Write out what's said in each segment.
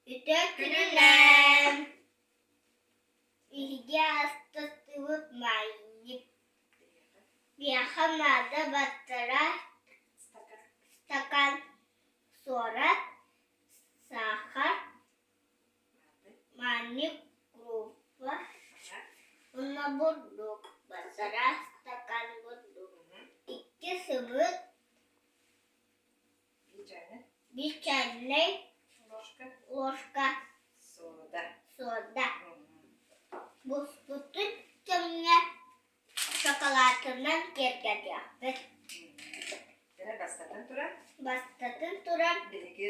Үтүө күнүнэн! Биһиги астастыбыт маайньык. Миэхэ наада баттара стакан суорат, саахар, маанньык крупа уонна бурдук. Баттара стакан бурдук. Икки сымыыт Бичальнай ложка сода Буспутун кэмҥэ шоколадынан киэргэтиэхпит. Бастатан туран Бастатан туран биһиги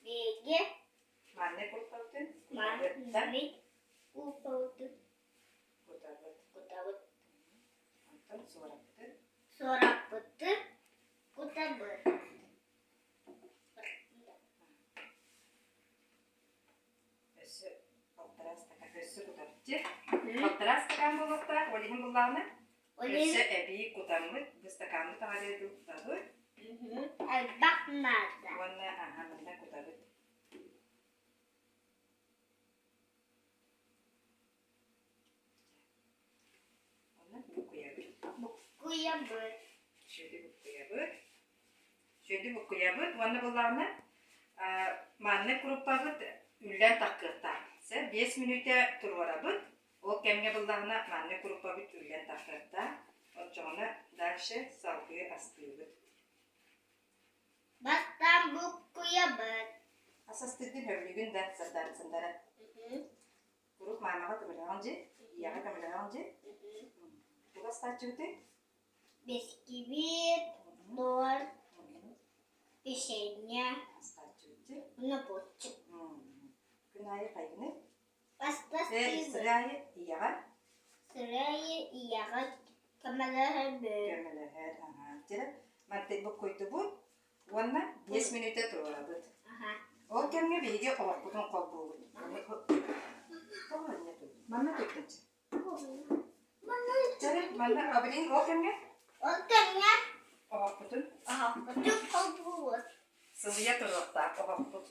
биһиги маннык куруппабытын маннык куруппабытын кутабыт. Кутабыт. Онтон суораппытын Суораппытын кутабыт. Өссө балтараа стакан өссө кутабыт дьэ. Балтараа стакан буолуохтаах, ол иһин буллаҕына өссө эбии кутаммыт, бу стакаммыт аҕарыа кутабыт. Элбэх наада. Уонна аһа манна кутабыт. Онно буккуйабыт. Буккуйабыт. Сүөдү буккуйабыт. Сүөдү буккуйабыт уонна буллаҕына маннык куруппабыт үллэн таххыахтаах. Сэ 5 мүнүүтэ туруорабыт. Ол кэмҥэ буллаҕына маннык куруппабыт үллэн таххыахтаах. Оччоҕуна дальше салгыы астыыбыт. Бастаан буккуйабыт. Ас астыыргын сөбүлүүгүн да сардаан сандара. Куруук маамаҕа көмөлөһөҕүн дии, ийэҕэ көмөлөһөҕүн дии. Тугу астааччыбытый? Бискибиит, торт, печенье, Астааччыбыт дии. уонна пончик. Күн аайы хайгыный? Бастастыыбыт. Сыры аайы ийэҕэ? Сыры аайы ийэҕэ көмөлөһөбүт. Көмөлөһөр, аһаа. Дьэ, мантый буккуйдубут уонна 5 мүнүүтэ туруорабыт. Ол кэмҥэ биһиги олохпутун холбуубут. Манна туттунчу. Чэ, манна абилин ол кэмҥэ? Ол кэмҥэ оһохпутун оһохпутун холбуубут. Сылыйа туруохтаах оһохпут.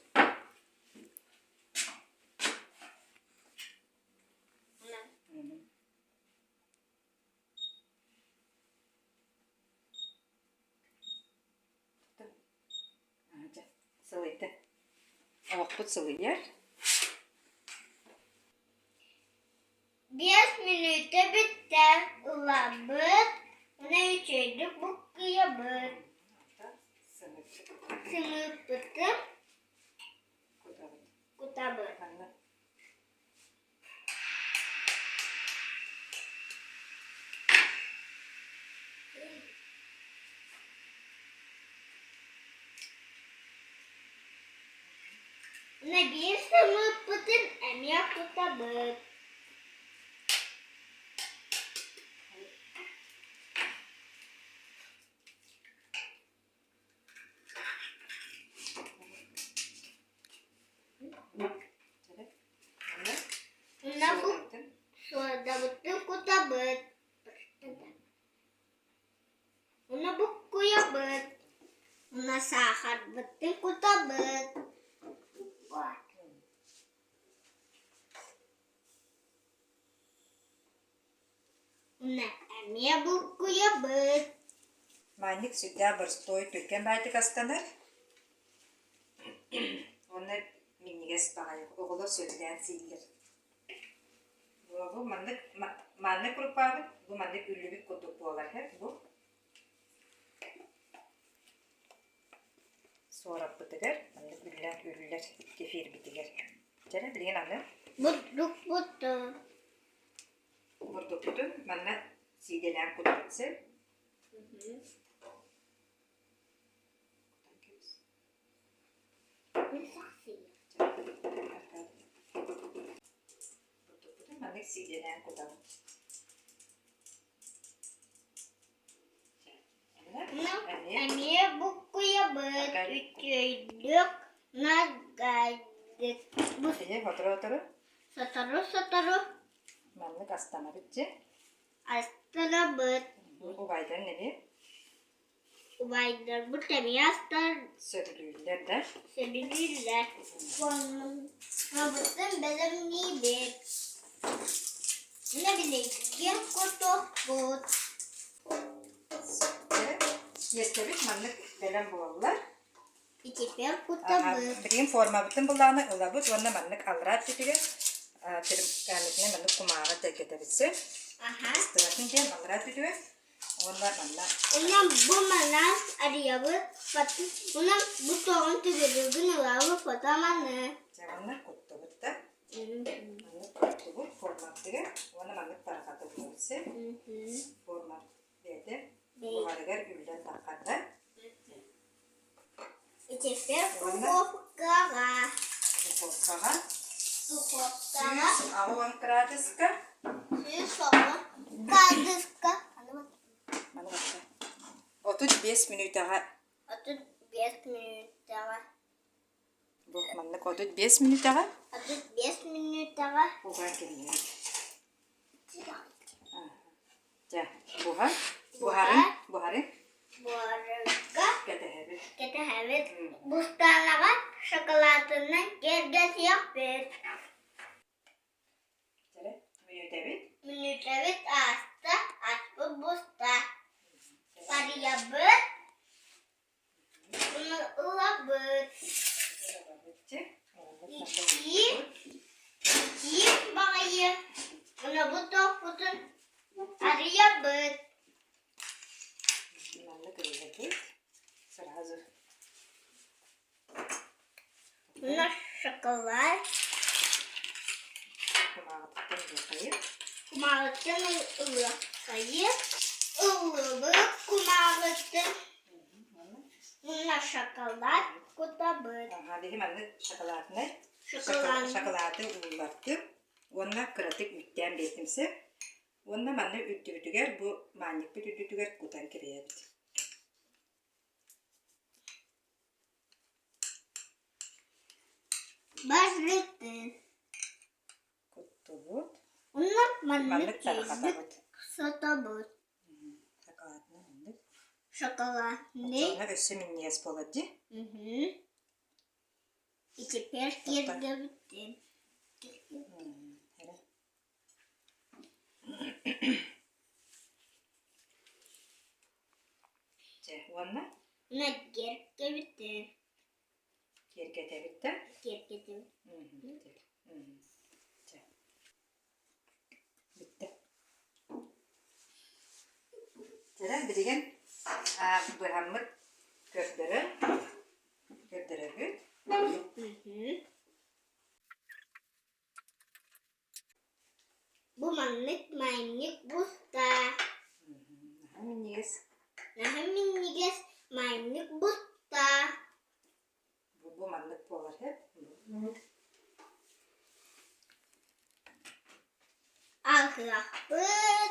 Сылыйда. Оһохпут сылыйар. 5 мүнүүтэ бүттэ, ылабыт, уонна үчүгэйдик буккуйабыт. Сымыыппытын кутабыт. Биир сымыыппытын эмиэ кутабыт. Уонна бу суодабытын кутабыт. Уонна буккуйабыт. Уонна саахарбытын кутабыт. Уонна эмиэ буккуйабыт. Манньык сүрдээх боростуой түргэн баайдык астанар. Уонна минньигэс баҕайы оҕолор сөбүлээн сииллэр. Бу маннык маннык куруппаабыт, бу маннык үллүбүт курдук буолар бу. Суораппытыгар маннык үллэн үллэр кефирбитигэр. Дьэ билигин аны Бурдукпутун бурдукпутун манна сиидэлээн кутабыт син. Бурдукпутун маннык сиидэлээн кутабыт. Эмиэ буккуйабыт үчүгэйдик нагайдык Сотору-сотору Сотору-сотору маннык астанабыт дьэ астанабыт убайдарын эмиэ. Убайдарбыт эмиэ астар Сөбүлүүллэр да? Сөбүлүүллэр. Формабытын бэлэмниибит. Мин билигин кутуохпут. Тиэстэбит маннык бэлэм буолла. И теперь кутабыт. Билигин формабытын былааны ылабыт уонна маннык аллараа өттүтүгэр пергаменынан маннык кумааҕы тэлгэтэбит сөп. Ыстыбатын диэн аллараа өттүтүгэр уонна манна Уонна бу манан арыйабыт, уонна бу тоҕун төгүрүгүн ылабыт, потом аны. Дьэ уонна куттубут да. Маннык куттубут формабытыгар уонна маннык тарҕатыллыбыт сөп. Форма бэйэтэ буһарыгар үллэн таххарда. Теперь духовкаҕа. Духовкаҕа. Духовкаҕа. 180 градуска. 180 градуска. 35 мүнүүтэҕэ. 35 мүнүүтэҕэ. Бу маннык 35 мүнүүтэҕэ. 35 мүнүүтэҕэ. Уган кэбиһэбит. Дьэ, буһар. Буһарын, буһарын. Буһарга кэтэһэбит. Кэтэһэбит. Бустаанаҕа шоколадынан киэргэтиэхпит. Чэрэ, мүнүүтэбит. Мүнүүтэбит ааста, аспыт буста. Барыйабыт. Уну ылабыт. Итии, итии баҕайы. Уну тохпутун арыйабыт. Маннык ыллыбыт. Сразу. Уна шоколад. Кумааҕытыттан ылыаххайыт. Кумааҕыттан ылыаххайыт. Ыллыбыт кумааҕыттан. Уна шоколад кутабыт. Аха, биһи маннык шоколаднай шоколады ууллартым уонна кыратык үүттээн биэрдим сөп. Уонна манна үрдүбүтүгэр бу маанньыкпыт үрдүтүгэр кутан кэбиһэбит. Базлыктын. Куттубут. Уонна маннык Маннык тарҕатабыт. Сотобут. Шоколадный маннык. Шоколадный. Оччоҕуна өссө минньигэс буолар дии. И теперь киргэбитин. Чэ, уонна? Уонна киэргэбитин. Киэргэтэбит да? Киэргэтэбит. Чэ. Бүттэ. Чэрэн билигин быһаммыт көрдөрөн көрдөрөбүт. Бу маннык маанньык буста. Наһаа минньигэс. Наһаа минньигэс маанньык буста. Бу, бу маннык буолар һэп. Алгыахпыт.